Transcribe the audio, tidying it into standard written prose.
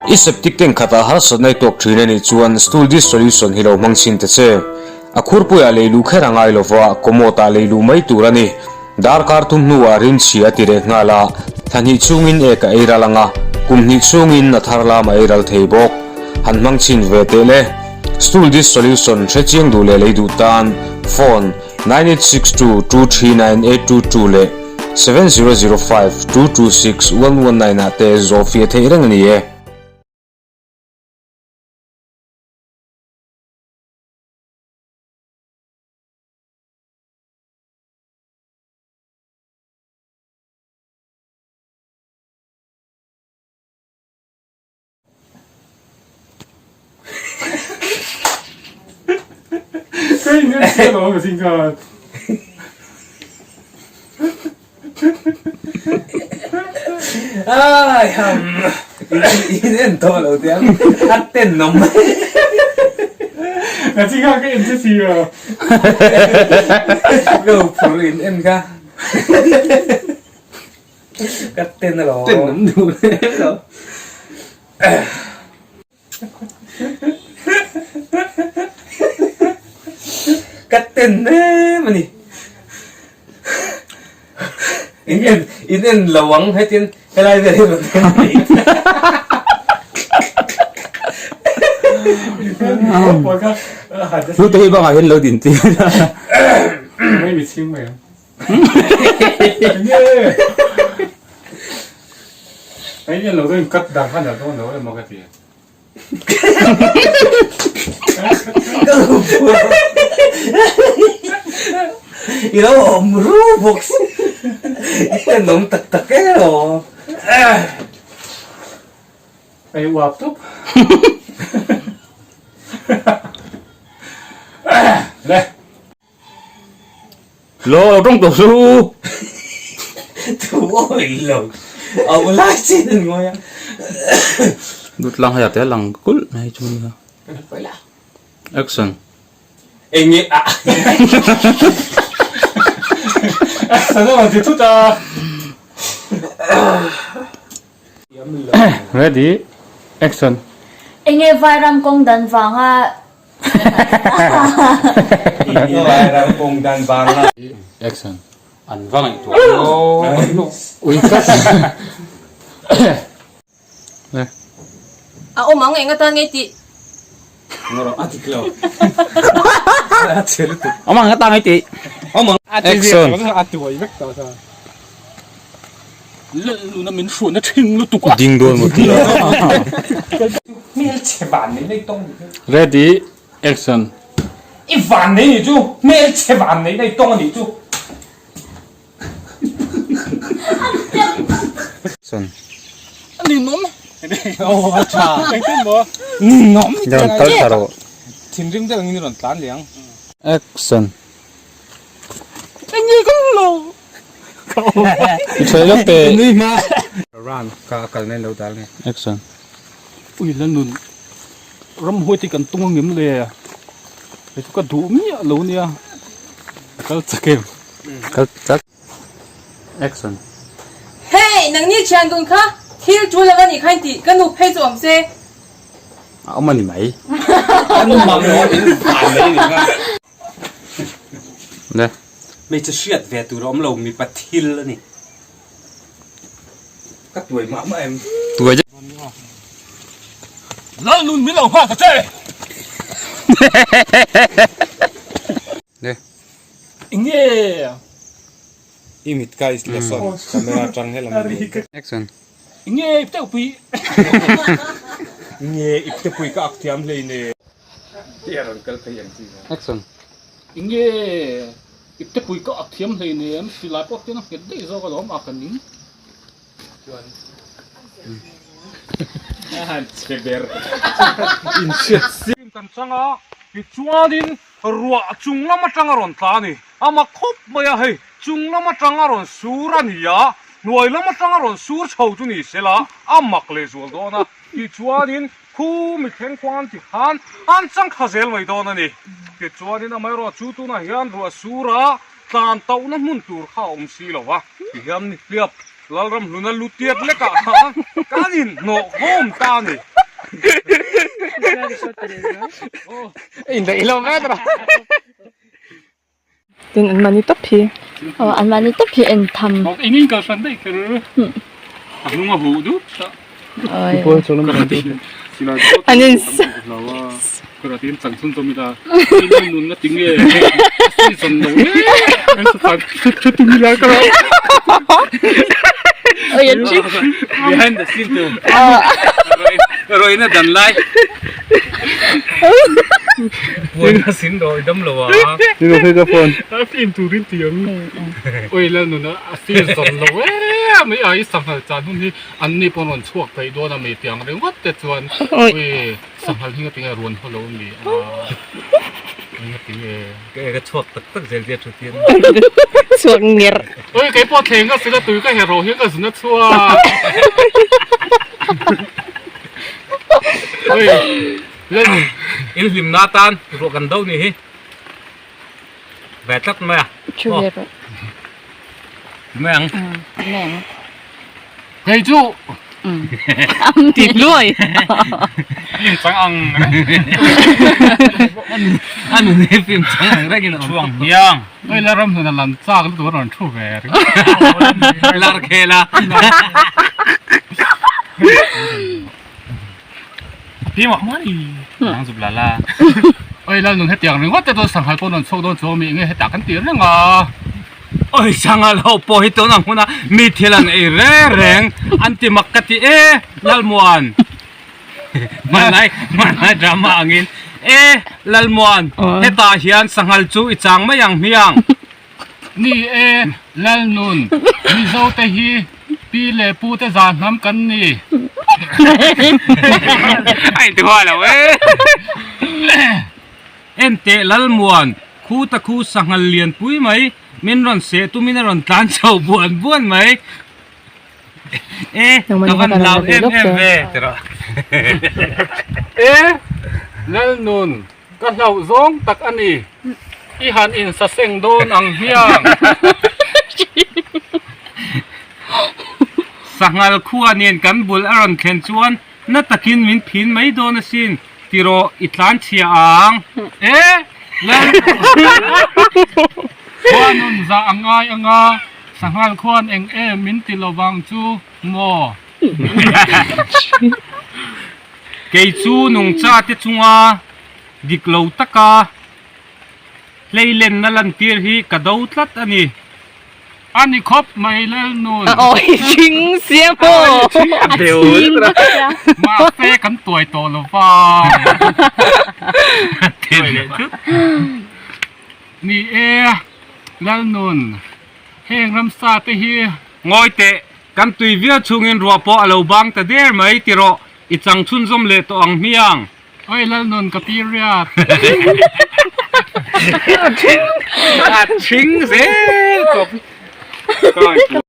I septic tank khatah harsatna i tawk thin a nih chuan stool dish solution hi lo hmang chhin ta che. A khurpuiah lei luh kher a ngai lova, commode ah lei luh mai tur a ni. Darkar thum hnuah rinchhi a ti reh nghal a, thla hnih chhungin ek a ei ral ang a, kum hnih chhungin a thar lam a ei ral thei bawk. Han hmang chhin ve teh le. Stool dish solution hre chiang duh leh lei duh tan phone 9862 239822 leh 7005 226 119 ah te zawh fiah theih reng a ni e. Ai ham in en tawh lo te ang a ten awm Ka chi kha ka en che si a. Ka phur in en kha. Ka ten alawm. Ten awm duh hle lo. Ka ten em a ni. In en in en lo ang hetin helai vel hi rawn en thei. Hlute hi bangah hian lo din tir a. Mai mi chhing mai ang. Ai en lo in cut dan khan dawn lo emaw ka ti. I lo awm ru bawk si. I tenawm tak tak e aw. Ei uap tup. Le. Lo tawng tawh su. Thu awi lo. A u lai chin an ngawi a. Dut lang hei a te lang kulh mai chu nia. Action. Eng nge a. Action a rawn ti thut a. Ready. Action. Eng nge vairam kawng dan vanga Action. An va ngaihtuah lo. Ui tlat. A awm ang eng atan ngei tih. Awm ang atan ngei tih. Action. Lalnuna min hruaina thin lutuk a. Ding dawn maw tih a. Hmelchhe van nei nei tawng nih chu. Ready action. I van nei nih chu hmelchhe van nei nei tawng anih chu. Action. Ninawm. Aw a tha. Engtin maw? Ninawm. Rawn kal thla rawh. Thinrim deuh angin i rawn tlan leh ang. Action. Enge ka lo. I thawi lawk teh. Nui hma. Ran ka kal nen lo dal nge. Action. Ui la nun ramhuai te kan tung angem le hei chu ka duh miah lo nia ka kal chak em. Kal chak. Action. Hey nangni thian dun kha thil tul lo a nih kha in tih ka nu phei chu awm se. A awm a ni mai. Kan mamawh in van mai ni kha. Le. Hmeichhe hriat ve tur a awm lo mipa thil a ni. Ka tuai mah mah em. Tuai zet. Lalnun min lo nghak ta che. Le. Enge. I mit ka is la sawn camera atang helam a ni. Action. Enge ipte pui. Nge ipte pui ka ak thiam hlei ne. Ti a rawn kal phei ang chi kha. Action. Enge ipte pui ka ak thiam hlei nem silai pawh tiang a nghet daih zawk alawm a ka ning. Chuan a han che ber in hriat si. Kan chang a tichuanin ruah chung lam atang a rawn tla a ni. A mak khawp mai a hei chung lam atang a rawn sur a ni a hnuai lam atang a rawn sur chho chu ni sela a mak lehzual dawn a tichuanin Khu mithleng khuang an ti khan an chang kha zel mai dawn a ni. Tichuanin amaherawh chu tunah hian ruah sura tlan tauhna hmun tur kha a awm si lo va, tihian ni hliap Lalramhluna lu tiat lekah khan kan inhnawh khawm ta a ni. Tin an mahni tawp hi. Aw an mahni tawp hi en tham. Engin kal hran daih kher. A hnung a huh dup ta. An in Behind the scene tu. Roina dan lai. Puan a sin ro i dam lo a. Ni lo ka phone. A film turin ti ang. Oi la nun a season lo e mai a i sanghal chan hun hi an ni pawn rawn chhuak peih dawn a mi tiang ringawt te chuan oi sanghal hi ngatinge ruan haw lo mi a ngatinge Ka ka chhuak tak tak zel zia thu tian. Chhuak nger. Oi kei pawh thleng ka sila tui ka hero hian ka zun a chhuak. Oi len in hlim na tan ruah kan do ni hi. Ve tlat mai a. Thu ve rawh. Mai ang. Mai ang. Kei chu. Tih luai. Film chang ang. A nun hi film chang ang rengin a awm. Chuang hiang. Oi la ram hnuna lam chak lutuk a rawn thu ve ringawt. Lar khel a. Pi mah mai. Nang zuk la la. Oi lal nun hetiang ringawt te chuan sanghal pawh rawn chhuak dawn chuang mi enge hetah kan ti reng a. Oi sanghal ho pawh hi tun ang huna mi thil an ei reng reng an ti mak ka ti e Lalmuan. Hmanlai hmanlai drama angin e Lalmuan hetah hian sanghal chu i chang mai ang hmiang. Ni e, Lalnun, Mizo te hi pi leh pu te zah hnam kan ni. A inti hua lo e. Enteh Lalmuan, khu ta khu sanghal lian pui mai, min rawn seh tumin a rawn tlan chho buan buan mai. E, ka van hlau em em ve, ti rawh. E, Lalnun, Ka hlauh zawng tak a ni. I han insaseng dawn ang hian. Sanghal khua nen kan bul a rawn thlen chuan na takin min phin mai dawn asin tiraw i tlan chhia ang. E! Lal khua nun zah a ngai anga sanghal khuan eng em min ti lovang chu maw? Kei chu nungcha te chunga dik lo taka hleilenna lantir hi ka do tlat a ni. A ni khawp mai Lalnun. A awi ching sia maw? A ching bawk sia. Mahse kan tuai tawh lo va. Tuai leh thut. Ni e, Lalnun, heng ramsa te hi. Ngawi teh, Kan tui viau chhungin ruah pawh a lo bang ta der mai ti rawh, i chang chhunzawm leh tawh ang hmiang. Oi Lalnun ka period. A chhing zel tawp.